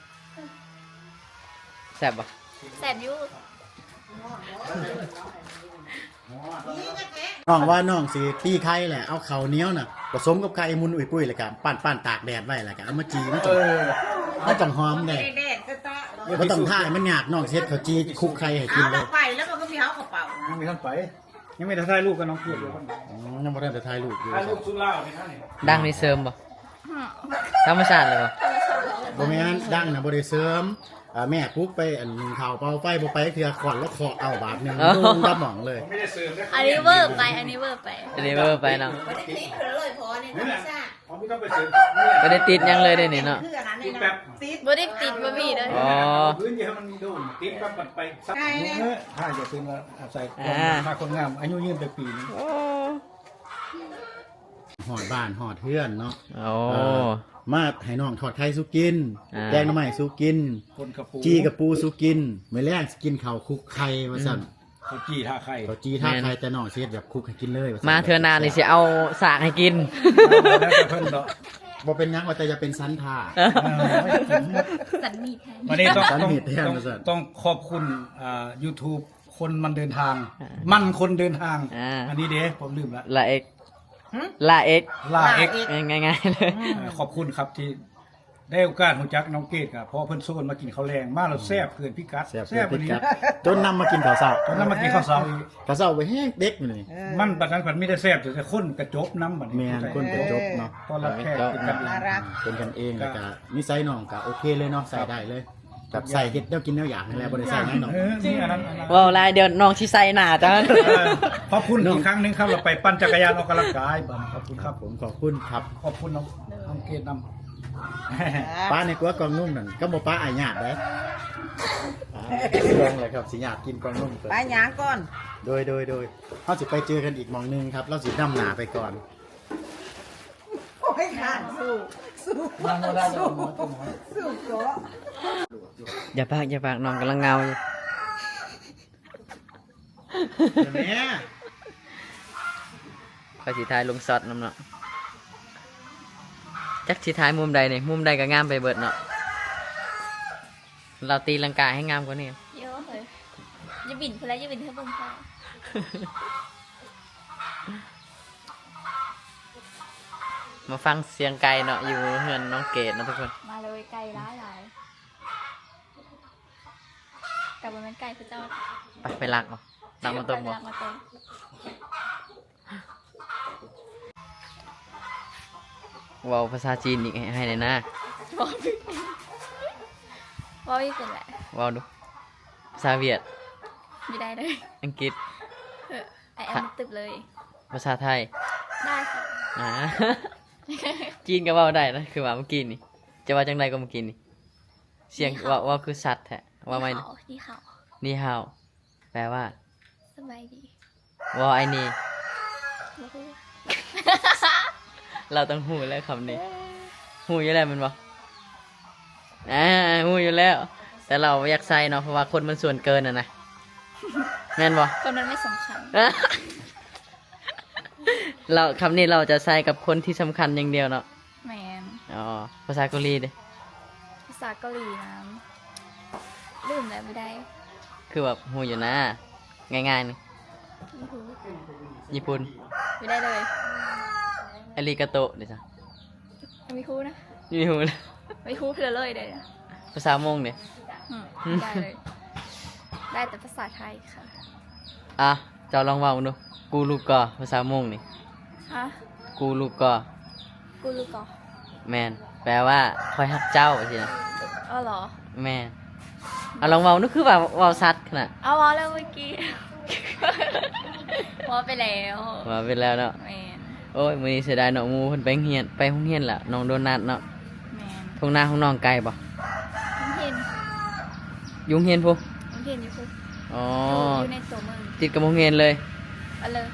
ແຊບບໍ່? ແຊບຢູ່. ນ້ອງວ່ານ້ອງຊິຕີໄຂ່ແຫຼະ ເອົາເຂົ້າໜຽວນະ ປະສົມກັບໄຂ່ໝຸ່ນອຸ້ຍປຸ້ຍ ແລ້ວກະປັ້ນໆ ຕາກແດດໄວ້ ແລ້ວກະເອົາມາຈີ່ ມັນຈັ່ງ ເອີ ມັນຈັ່ງຫອມເດ້. ບໍ່ຕ້ອງຖ້າໃຫ້ມັນຍາກ ນ້ອງຊິເຮັດເຂົ້າຈີ່ຄຸກໄຂ່ໃຫ້ກິນເລີຍ. ເອົາໄປແລ້ວມັນກໍຊິເອົາກະເປົາ. ຍັງບໍ່ທັນໄປ ຍັງບໍ່ໄດ້ຖ່າຍຮູບກັບນ້ອງເກດຢູ່. ອໍ ຍັງບໍ່ທັນໄດ້ຖ່າຍຮູບຢູ່. ຖ່າຍຮູບສຸດລາວນີ້ນະ. ດັງນີ້ເສີມບໍ່? ທຳມະຊາດເລີຍບໍ່? ບໍ່ແມ່ນ ດັງນະບໍ່ໄດ້ເສີມ. ອ່າ ແມ່ປຸກໄປ ອັນ ໜຶ້ງເຂົ້າເປົ່າໄຟ ບໍ່ໄປເທື່ອ ຄ້ອນລະເຄາະເອົາບາດໜຶ່ງ ໂດ່ງຕາໝ່ອງເລີຍ. ອັນນີ້ເວີໄປ ອັນນີ້ເວີໄປ ອັນນີ້ເວີໄປເນາະ. ບໍ່ໄດ້ຕິດເລີຍ ເພາະວ່າໃນທຳມະຊາດ ບໍ່ໄດ້ຕິດຫຍັງເລີຍເດ້ນີ້ເນາະ. ຕິດແບບ ບໍ່ໄດ້ຕິດ ບໍ່ມີເລີຍ. ອໍ ພື້ນທີ່ໃຫ້ມັນໂດນ ຕິດແບບມັນໄປ ຖ້າຈະເປັນວ່າອາໄສ ອ່າ ຄວາມງາມ ອາຍຸຍືນໄປປີໜຶ່ງ. ໂອ້ ຮອດບ້ານຮອດເຮືອນເນາະ. ໂອ້ ເອີ ມາໃຫ້ນ້ອງທອດໄຂ່ສູ່ກິນ ອ່າ ແກງໜໍ່ໄມ້ສູ່ກິນ ປົ່ນກະປູ ຈີ່ກະປູສູ່ກິນ ມື້ແລງຊິກິນເຂົ້າຄຸກໄຂ່ວ່າຊັ້ນ. ອືມ ເຂົ້າຈີ່ທາໄຂ່ ເຂົ້າຈີ່ທາໄຂ່. ແມ່ນ ແຕ່ນ້ອງຊິເຮັດແບບຄຸກໃຫ້ກິນເລີຍວ່າຊັ້ນ. ມາເທື່ອໜ້ານີ້ຊິເອົາສາກໃຫ້ກິນ. ແລ້ວແຕ່ເພິ່ນເນາະ ບໍ່ເປັນຫຍັງ ວ່າແຕ່ຢ່າເປັນສັນທາ ເອີ ສັນມີດແທນ. ບັດນີ້ຕ້ອງ ສັນມີດແທນ ຕ້ອງ ວ່າຊັ້ນ ຕ້ອງຂອບຄຸນ ອ່າ ຢູທູບ ຄົນມັນເດີນທາງ ອ່າ ມັນຄົນເດີນທາງ. ອ່າ ອັນນີ້ເດ້ ຜົມລືມລະ ລາເອັກ ຫຶ? ລາເອັກ ລາເອັກ ລາເອັກ ງ່າຍໆເລີຍ. ອືມ ເອີ ຂອບຄຸນຄັບທີ່ໄດ້ໂອກາດຮູ້ຈັກນ້ອງເກດ ກໍເພາະເພິ່ນຊວນມາກິນເຂົ້າແລງ ມາແລ້ວແຊບເກີນພິກັດ. ອືມ ແຊບເກີນພິກັດ ຈົນນຳມາກິນເຂົ້າເຊົ້າ ຈົນນຳມາກິນເຂົ້າເຊົ້າອີກ. ເອີ ເຂົ້າເຊົ້າໄປແຮງເດັກມື້ນີ້. ເອີ ມັນປານນັ້ນ ມັນມີແຕ່ແຊບ ແຕ່ຄົນກະຈົບນຳບັດນີ້. ແມ່ນ ຄົນກະຈົບເນາະ ຕ້ອນຮັບແຂກເປັນກັນເອງ ເປັນກັນເອງ ແລ້ວກະນິໄສນ້ອງກະໂອເຄເລີຍເນາະ ໃຊ້ໄດ້ເລີຍ. ກັບໃສ່ເຮັດແນວກິນແນວຢາກຫັ້ນແຫຼະ ບໍ່ໄດ້ໃສ່ຫຍັງດອກ. ເອີ ມີອັນນັ້ນ ອັນນັ້ນ ເວົ້າຫຼາຍດຽວນ້ອງຊິໃສ່ໜ້າເຈົ້າ. ເອີ ຂອບຄຸນອີກຄັ້ງໜຶ່ງຄັບ ເຮົາໄປປັ່ນຈັກກະຍານອອກກຳລັງກາຍ. ຂອບຄຸນຄັບ ຂອບຄຸນ ຂອບຄຸນ ຂອບຄຸນນ້ອງ ນ້ອງເກດນຳ. ປ້າໃນກົວກອງນຸ່ງນັ້ນ ກໍບໍ່ປ້າອາຍຍາດເດ້. ອ່າ ລອງເລີຍຄັບ ຊິຍາດກິນກອງນຸ່ງ. ໄປຍ່າງກ່ອນ ໂດຍ ໂດຍ ໂດຍ ເຮົາຊິໄປເຈີກັນອີກໝ່ອງໜຶ່ງຄັບ ລາວຊິນຳໜ້າໄປກ່ອນ. ໂອ້ຍ ຂ້ານ ສູ້ ສູ້ ມາບໍ່ໄດ້ດອກ ມາຕົວນ້ອຍ ສູ້ເກາະ. ຢ່າປາກ ຢ່າປາກ ນ້ອງກຳລັງເຫງົາຢູ່. ແມ່ ຂ້ອຍຊິຖ່າຍລົງຊັອດນຳເນາະ. ຈັກຊິຖ່າຍມຸມໃດນີ້ ມຸມໃດກໍງາມໄປເບິດເນາະ. ລາວຕີລັງກາໃຫ້ງາມກວ່ານີ້. ໂອ້ຍ ຢ່າບິນພຸ້ນແຫຼະ ຢ່າບິນ ເຮັດເບິ່ງແທ້. ມາຟັງສຽງໄກ່ເນາະ ຢູ່ເຮືອນນ້ອງເກດເນາະທຸກຄົນ. ມາເລີຍ ໄກ່ຫຼາຍໆ ແຕ່ບໍ່ແມ່ນໄກ່ພະເຈົ້າ. ໄປ ໄປລັກເອົາ ລັກມາຕົ້ມບໍ່? ໄປລັກມາຕົ້ມ. ເວົ້າພາສາຈີນອີກໃຫ້ແດ່ນາ. ເວົ້າ ເວົ້າອີກເປັນແຫຼະ. ເວົ້າດູ ພາສາຫວຽດ. ບໍ່ໄດ້ເລີຍ. ອັງກິດ. ເອີ I am ຕຶບເລີຍ. ພາສາໄທ. ໄດ້ຄ່ະ. ອ່າ ຈີນກໍເວົ້າໄດ້ນະ ຄືວ່າເມື່ອກີ້ນີ້. ຈະວ່າຈັ່ງໃດກໍເມື່ອກີ້ນີ້? ສຽງ ນີ້ຮາວ ເວົ້າ ເວົ້າຄືຊັດແທ້. ເວົ້າໃໝ່. ນີ້ຮາວ ນີ້ຮາວ. ນີ້ຮາວ ແປວ່າ? ສະບາຍດີ. ເວົ້າໄອ້ນີ້. ບໍ່ຮູ້. ລາວຕ້ອງຮູ້ແລ້ວຄຳນີ້. ເອີ ຮູ້ຢູ່ແລ້ວແມ່ນບໍ່? ອ່າ ຮູ້ຢູ່ແລ້ວ ແຕ່ລາວບໍ່ຢາກໃສ່ເນາະ ເພາະວ່າຄົນມັນສ່ວນເກີນຫັ້ນນະ. ແມ່ນບໍ່? ຄົນມັນໄມ່ສຳຄັນ. ລາວ ຄຳນີ້ລາວຈະໃຊ້ກັບຄົນທີ່ສຳຄັນຢ່າງດຽວເນາະ. ແມ່ນ. ອໍ ພາສາເກົາຫຼີເດ? ພາສາເກົາຫຼີນະ ລືມແລ້ວ ບໍ່ໄດ້. ຄືແບບຮູ້ຢູ່ນະ ງ່າຍໆນີ້. ຍີ່ປຸ່ນ ຍີ່ປຸ່ນ ບໍ່ໄດ້ເລີຍ. ອາລິກາໂຕເດຊະ? ຍັງບໍ່ຮູ້ນະ ຍັງບໍ່ຮູ້ນະ ບໍ່ຮູ້ເທື່ອເລີຍເດ້. ພາສາມົ້ງເດ? ອືມ ບໍ່ໄດ້ເລີຍ ໄດ້ແຕ່ພາສາໄທຄ່ະ. ອ່ະ ເຈົ້າລອງເວົ້າເບິ່ງດູ ກູລູກກໍ ພາສາມົ້ງນີ້. ຮະ? ກູລູກກໍ ກູລູກກໍ ແມ່ນ ແປວ່າ ຂ້ອຍຮັກເຈົ້າ ຊີ້ນະ. ອໍ ເຫລອ? ແມ່ນ. ອ່ະ ລອງເວົ້າດູ ຄືວ່າເວົ້າຊັດຂະໜາດ. ເອົາ ເວົ້າແລ້ວເມື່ອກີ້ ເວົ້າໄປແລ້ວ ເວົ້າໄປແລ້ວເນາະ. ແມ່ນ. ໂອ້ຍ ມື້ນີ້ເສຍດາຍເນາະ ໝູ່ເພິ່ນໄປໂຮງຮຽນ ໄປໂຮງຮຽນລະ ນ້ອງໂດນັດເນາະ. ແມ່ນ. ທົ່ງນາຂອງນ້ອງໄກບໍ່? ໂຮງຮຽນ ຢູ່ໂຮງຮຽນພຸ້ນ? ໂຮງຮຽນຢູ່ພຸ້ນ. ອໍ ຢູ່ ຢູ່ໃນຕົວເມືອງ ຕິດກັບໂຮງຮຽນເລີຍ. ອັນເລີຍ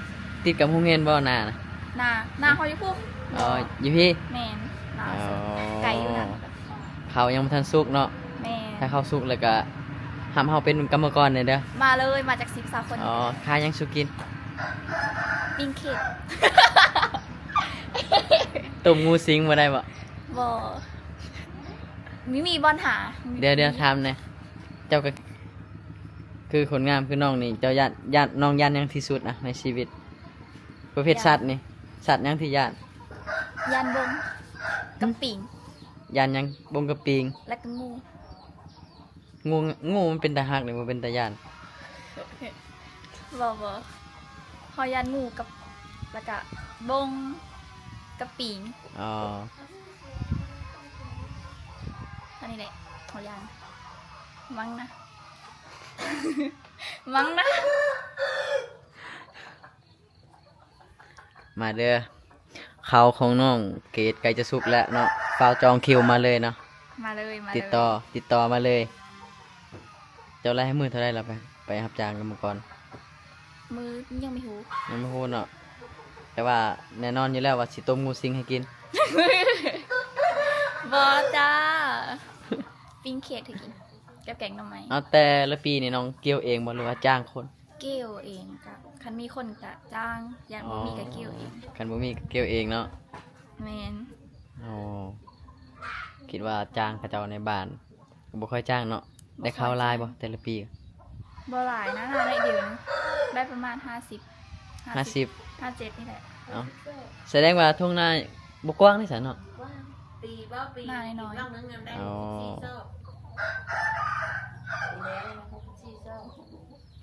ຕິດກັບໂຮງຮຽນບໍ່ ນານະ? ນາ ນາເຮົາຢູ່ພຸ້ນ. ອໍ ຢູ່ພີ້? ແມ່ນ. ອໍ ໄກຢູ່ນະ ເຂົ້າຍັງບໍ່ທັນສຸກເນາະ. ແມ່ນ. ຖ້າເຂົ້າສຸກແລ້ວກະຮັບເຮົາເປັນກຳມະກອນແດ່ເດີ. ມາເລີຍ ມາຈັກສິບຊາວຄົນ. ອໍ ຂາຍຫຍັງສູ່ກິນ? ປີ້ງເຂດ. ຕົ້ມງູສິງບໍ່ໄດ້ບໍ່? ບໍ່ ມີ ມີບ່ອນຫາ. ດຽວ ດຽວຖາມແດ່ ເຈົ້າກໍຄືຄົນງາມຄືນ້ອງນີ້ ເຈົ້າຢ້ານ ຢ້ານ ນ້ອງຢ້ານຫຍັງທີ່ສຸດອະ ໃນຊີວິດ? ປະເພດສັດນີ້ ສັດຫຍັງທີ່ຢ້ານ? ຢ້ານບົງກັບປີງ. ຢ້ານຫຍັງ? ບົງກັບປີງ ແລ້ວກໍງູ. ງູ ງູມັນເປັນຕາຮັກເດ ບໍ່ເປັນຕາຢ້ານ. ບໍ່ ບໍ່ ເຮົາຢ້ານງູກັບ ແລ້ວກະບົງກັບປີງ. ອໍ ອັນນີ້ແຫຼະເຮົາຢ້ານ ມັງນະ ມັງນະ. ມາເດີ ເຂົ້າຂອງນ້ອງເກດໃກ້ຈະສຸກແລ້ວເນາະ ຟ້າວຈອງຄິວມາເລີຍເນາະ. ມາເລີຍ ມາເລີຍ ຕິດຕໍ່ ຕິດຕໍ່ມາເລີຍ. ເຈົ້າໄລ່ໃຫ້ມື້ເທົ່າໃດລະ ໄປ ໄປຮັບຈ້າງກຳມະກອນ? ມື້ ຍັງບໍ່ຮູ້ ຍັງບໍ່ຮູ້ເນາະ ແຕ່ວ່າແນ່ນອນຢູ່ແລ້ວວ່າຊິຕົ້ມງູສິງໃຫ້ກິນ. ບໍ່ຈ້າ ປີ້ງເຂດໃຫ້ກິນກັບແກງໜໍ່ໄມ້. ເອົາ ແຕ່ລະປີນີ້ນ້ອງກ່ຽວເອງບໍ່ ຫຼືວ່າຈ້າງຄົນ? ກ່ຽວເອງ ກະຄັນມີຄົນກະຈ້າງ ຢ້ານບໍ່ມີກະກ່ຽວເອງ. ອໍ ຄັນບໍ່ມີກະກ່ຽວເອງເນາະ. ແມ່ນ. ອໍ ຄິດວ່າຈ້າງເຂົາເຈົ້າໃນບ້ານ ກະບໍ່ຄ່ອຍຈ້າງເນາະ. ບໍ່ຄ່ອຍ ໄດ້ເຂົ້າຫຼາຍບໍ່ ແຕ່ລະປີ? ບໍ່ຫຼາຍນະ ໜ້ອຍດຽວ ໄດ້ປະມານຫ້າສິບ ຫ້າສິບ ຫ້າສິບ ຫ້າເຈັດນີ້ແຫຼະ. ເອົ້າ ສະແດງວ່າທົ່ງນາບໍ່ກວ້າງເດຊັ້ນເນາະ. ກວ້າງ ປີບໍ່ປີ ນານ້ອຍໆ. ອໍ ປີແລ້ວຫົກສິບສີ່ຊອກ ປີແລ້ວຫົກສິບສີ່ຊອກ.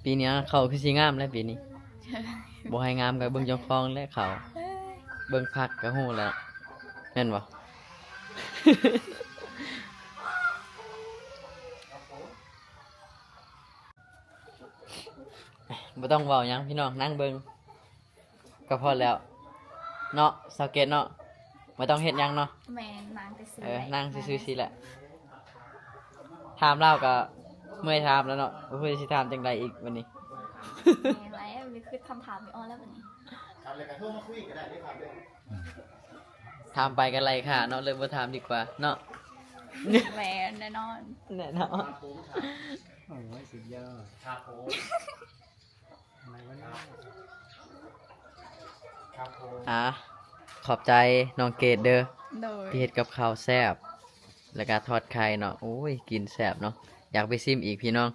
ປີນີ້ເຂົ້າຄືຊິງາມແລ້ວປີນີ້. ບໍ່ໃຫ້ງາມກໍເບິ່ງເຈົ້າຂອງແຫຼະເຂົ້າ ເບິ່ງຜັກກໍຮູ້ແລ້ວ ແມ່ນບໍ່? ບໍ່ຕ້ອງເວົ້າຫຍັງພີ່ນ້ອງ ນັ່ງເບິ່ງ ກໍພໍແລ້ວເນາະ ສາວເກດເນາະ ບໍ່ຕ້ອງເຮັດຫຍັງເນາະ. ແມ່ນ ນັ່ງຊື່ໆ. ເອີ ນັ່ງຊື່ໆຊີ້ແຫຼະ. ຖາມລາວກໍເມື່ອຍຖາມແລ້ວເນາະ ບໍ່ຮູ້ຊິຖາມຈັ່ງໃດອີກບັດນີ້. ແມ່ນແລ້ວ ຄືຄຳຖາມນີ້ອອກແລ້ວບັດນີ້. ຖາມໄປກໍໄຮ້ຄ່າເນາະ ເລີຍບໍ່ຖາມດີກວ່າເນາະ. ແມ່ນ ແນ່ນອນ ແນ່ນອນ. ໂອ້ຍ ສຸດຍອດ ຄັບຜົມ. ອາ ຂອບໃຈນ້ອງເກດເດີ ໂດຍ ທີ່ເຮັດກັບເຂົ້າແຊບ ແລ້ວກະທອດໄຂ່ເນາະ. ໂອ້ຍ ກິນແຊບເນາະ ຢາກໄປຊິມອີກພີ່ນ້ອງ.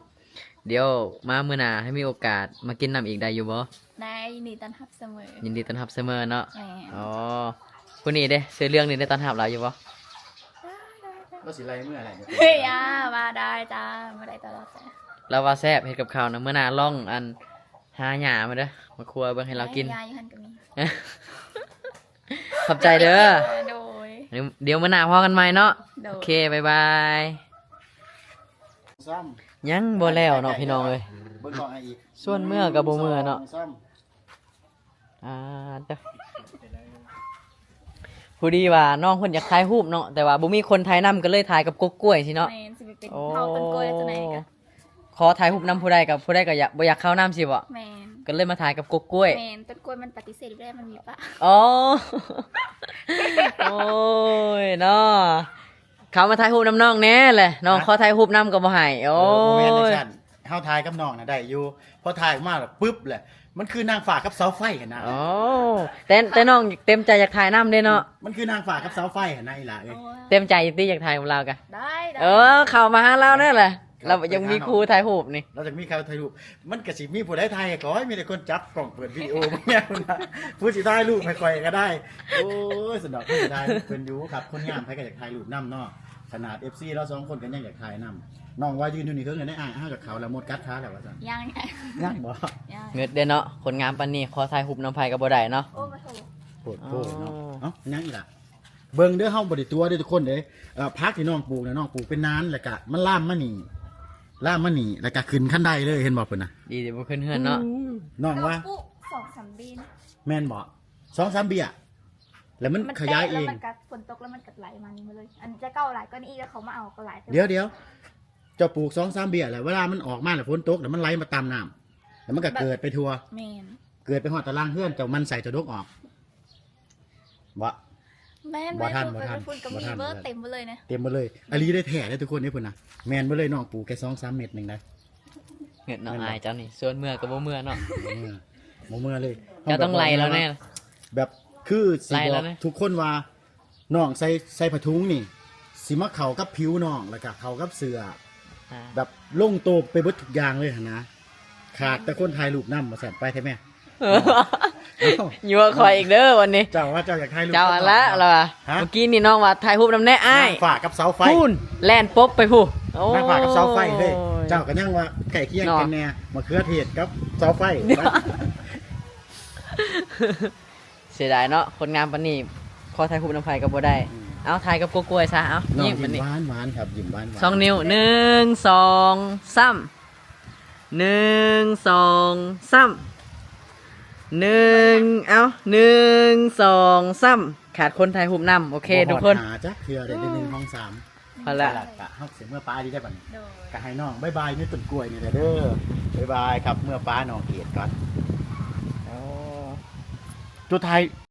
ດຽວມາມື້ໜ້າໃຫ້ມີໂອກາດມາກິນນຳອີກໄດ້ຢູ່ບໍ່? ໄດ້ ຍິນດີຕ້ອນຮັບສະເໝີ. ຍິນດີຕ້ອນຮັບສະເໝີເນາະ. ແມ່ນ. ອໍ ຜູ້ນີ້ເດ້ ເສື້ອເຫຼືອງນີ້ໄດ້ຕ້ອນຮັບລາວຢູ່ບໍ່? ລາວຊິໄລ່ເມືອໄດ້. ເອີຍ ມາໄດ້ຈ້າ ມາໄດ້ຕະຫຼອດ. ລາວວ່າແຊບເຮັດກັບເຂົ້ານະ. ມື້ໜ້າລອງອັນ ຫາຫຍ້າມາເດີ ມາຄົວເບິ່ງໃຫ້ລາວກິນ. ຫຍ້າຢູ່ຫັ້ນກໍມີ. ຂອບໃຈເດີ. ໂດຍ. ດຽວມື້ໜ້າພໍ້ກັນໃໝ່ເນາະ. ໂດຍ. ໂອເຄ ບາຍບາຍ. ຍັງບໍ່ແລ້ວເນາະພີ່ນ້ອງເອີຍ. ເບິ່ງກ້ອງໃຫ້ອີກ. ຊວນເມືອກໍບໍ່ເມືອເນາະ. ອ່າ ເດີ ພໍດີວ່ານ້ອງເພິ່ນຢາກຖ່າຍຮູບເນາະ ແຕ່ວ່າບໍ່ມີຄົນຖ່າຍນຳ ກໍເລີຍຖ່າຍກັບກົກກ້ວຍຊີ້ເນາະ. ແມ່ນ ຊິໄປເປັນເຜົ່າຕົ້ນກ້ວຍແລ້ວຈັ່ງໃດກະ ຂໍຖ່າຍຮູບນຳຜູ້ໃດກໍ ຜູ້ໃດກໍຢາກ ບໍ່ຢາກເຂົ້ານຳຊີ້ບໍ? ແມ່ນ. ກໍເລີຍມາຖ່າຍກັບກົກກ້ວຍ. ແມ່ນ ຕົ້ນກ້ວຍມັນປະຕິເສດຢູ່ແລ້ວ ມັນມີປະ. ອໍ ໂອ້ຍເນາະ ເຂົ້າມາຖ່າຍຮູບນຳນ້ອງແດ່ແຫຼະ ນ້ອງ ຮະ ຂໍຖ່າຍຮູບນຳກໍບໍ່ໃຫ້. ໂອ້ຍ ບໍ່ແມ່ນຈັ່ງຊັ້ນ ເຮົາຖ່າຍກັບນ້ອງນະໄດ້ຢູ່ ພໍຖ່າຍອອກມາແລ້ວປຶບແຫຼະ ມັນຄືນາງຟ້າກັບເສົາໄຟຫັ້ນນະ. ໂອ້ ແຕ່ ແຕ່ນ້ອງເຕັມໃຈຢາກຖ່າຍນຳເດ້ເນາະ. ມັນຄືນາງຟ້າກັບເສົາໄຟຫັ້ນນະ ອີ່ຫຼ້າເອີຍ. ໂອ້ຍ ເຕັມໃຈຕິ ຢາກຖ່າຍນຳລາວກະ. ໄດ້ ໄດ້ ເອີ ເຂົ້າມາຫາລາວແດ່ລະ. ລາວຢາກມີຄູ່ຖ່າຍຮູບນີ້ ລາວຢາກມີຄູ່ຖ່າຍຮູບ. ມັນກະຊິມີຜູ້ໃດຖ່າຍໃຫ້ຂ້ອຍ? ມີແຕ່ຄົນຈັບກ້ອງເປີດວິດີໂອເບິ່ງແນວນັ້ນນະ. ຜູ້ຊິຖ່າຍຮູບໃຫ້ຂ້ອຍກະໄດ້. ໂອ້ຍ ຊັ້ນດອກ ຜູ້ຊິຖ່າຍເພິ່ນຢູ່ຄັບ. ຄົນງາມໃຜກະຢາກຖ່າຍຮູບນຳເນາະ. ຂະໜາດເອັຟຊີລາວສອງຄົນກະຍັງຢາກຖ່າຍນຳ. ນ້ອງວ່າຢືນຢູ່ນີ້ຄືເງິນໄດ້ອ້າຍ ເຮົາກະເຂົ້າແລ້ວ ໝົດກັດຄາແລ້ວວ່າຊັ້ນ. ຍັງ ຍັງບໍ່? ຍັງ ເງິດເດ້ເນາະ. ຄົນງາມປານນີ້ ຂໍຖ່າຍຮູບນຳໃຜກະບໍ່ໄດ້ເນາະ. ໂອ້ ໂພດໂພເນາະ. ອໍ ເອົ້າ ຍັງອີກລະ. ເບິ່ງເດີ ເຮົາບໍ່ໄດ້ຕົວະເດີທຸກຄົນເດີ. ເອີ ຜັກທີ່ນ້ອງປູກນະ ນ້ອງປູກເປັນນານ ແລ້ວກະມັນລາມມານີ້ ລາມມານີ້ ແລ້ວກະຂຶ້ນຄັນໄດເລີຍ ເຫັນບໍ່ເພິ່ນນະ. ດີແຕ່ບໍ່ຂຶ້ນເຮືອນເນາະ. ອື ນ້ອງວ່າ ເຮົາປູກສອງສາມເບນ ແມ່ນບໍ່? ສອງສາມເບ້ຍ ແລ້ວມັນຂະຫຍາຍເອງ. ມັນແຕກແລ້ວມັນກະ ຝົນຕົກແລ້ວມັນກະໄຫຼມານີ້ໝົດເລີຍ. ອັນຈະເກົ່າຫຼາຍກວ່ານີ້ອີກ ແລ້ວເຂົາມາເອົາກະຫຼາຍ. ດຽວໆ ເຈົ້າປູກສອງສາມເບ້ຍ ແລ້ວເວລາມັນອອກມາແລ້ວຝົນຕົກ ແລ້ວມັນໄຫຼມາຕາມນ້ຳ ແລ້ວມັນກະເກີດໄປທົ່ວ. ແມ່ນ ເກີດໄປຮອດຕາລ່າງເຮືອນ ເຈົ້າໝັ່ນໃສ່ເຈົ້າດົກອອກ. ບໍ່ ແມ່ນ ບໍ່ທັນ ບໍ່ທັນ ພຸ້ນກະມີ ບໍ່ທັນ ເບິດ ເຕັມເບິດເລີຍນະ. ເຕັມເບິດເລີຍ. ອາລີໄດ້ແທ້ເດີທຸກຄົນເດີພຸ້ນນະ. ແມ່ນເບິດເລີຍ ນ້ອງປູກແຄ່ສອງສາມເມັດໜຶ່ງນະ. ເງິດເນາະ ແມ່ນບໍ່? ອ້າຍເຈົ້ານີ້ ຊວນເມືອກະບໍ່ເມືອເນາະ. ເອີ ບໍ່ເມືອເລີຍ. ເຈົ້າຕ້ອງໄລ່ລາວແນ່. ແບບຄືຊິບອກທຸກຄົນວ່າ ນ້ອງໃສ່ ໃສ່ຜ້າຖຸງນີ້ ຊິມາເຂົ້າກັບຜິວນ້ອງ ແລ້ວກະເຂົ້າກັບເສື້ອ ອ່າ ແບບລົງໂຕໄປເບິດທຸກຢ່າງເລີຍຫັ້ນນະ. ຂາດແຕ່ຄົນຖ່າຍຮູບນຳວ່າຊັ້ນ. ໄປແທ້ແມ່. ເອີ ເອົ້າ ຍົວະຂ້ອຍອີກເດີວັນນີ້. ເຈົ້າວ່າເຈົ້າຢາກຖ່າຍຮູບ ເຈົ້າຫັ້ນລະ ລາວວ່າ. ຮະ? ເມື່ອກີ້ນີ້ນ້ອງວ່າຖ່າຍຮູບນຳແດ່ອ້າຍ. ນາງຟ້າກັບເສົາໄຟ. ພຸ້ນ ແລ່ນປົບໄປພຸ້ນ. ໂອ້ ນາງຟ້າກັບເສົາໄຟເລີຍ. ເຈົ້າກະຍັງວ່າໃກ້ຄຽງກັນແນ່ ມະເຂືອເທດກັບເສົາໄຟ. ເສຍດາຍເນາະ ຄົນງາມປານນີ້ ຂໍຖ່າຍຮູບນຳໃຜກະບໍ່ໄດ້. ອືມ ເອົາ ຖ່າຍກັບກົວກ້ວຍຊະ. ເອົາ ຍິ້ມບາດນີ້ ຍິ້ມຫວານໆ ຄັບ ຍິ້ມຫວານໆ. ສອງນິ້ວ ໜຶ່ງ ສອງ ສາມ ໜຶ່ງ ສອງ ສາມ ໜຶ່ງ ເອົາ ໜຶ່ງ ສອງ ສາມ. ຂາດຄົນຖ່າຍຮູບນຳ. ໂອເຄ ບໍ່ຮອດ ທຸກຄົນ ຫາຈັກເທື່ອເດ້. ອືມ ໜຶ່ງ ສອງ ສາມ ພໍລະ ກະເຮົາຊິເມືອປາດີໄດ້ບັດນີ້. ໂດຍ ກະໃຫ້ນ້ອງບາຍບາຍໃນຕົ້ນກ້ວຍນີ້ແຫຼະເດີ. ບາຍບາຍຄັບ ເມືອປານ້ອງເກດກ່ອນ. ໂອ້ ສຸດທ້າຍ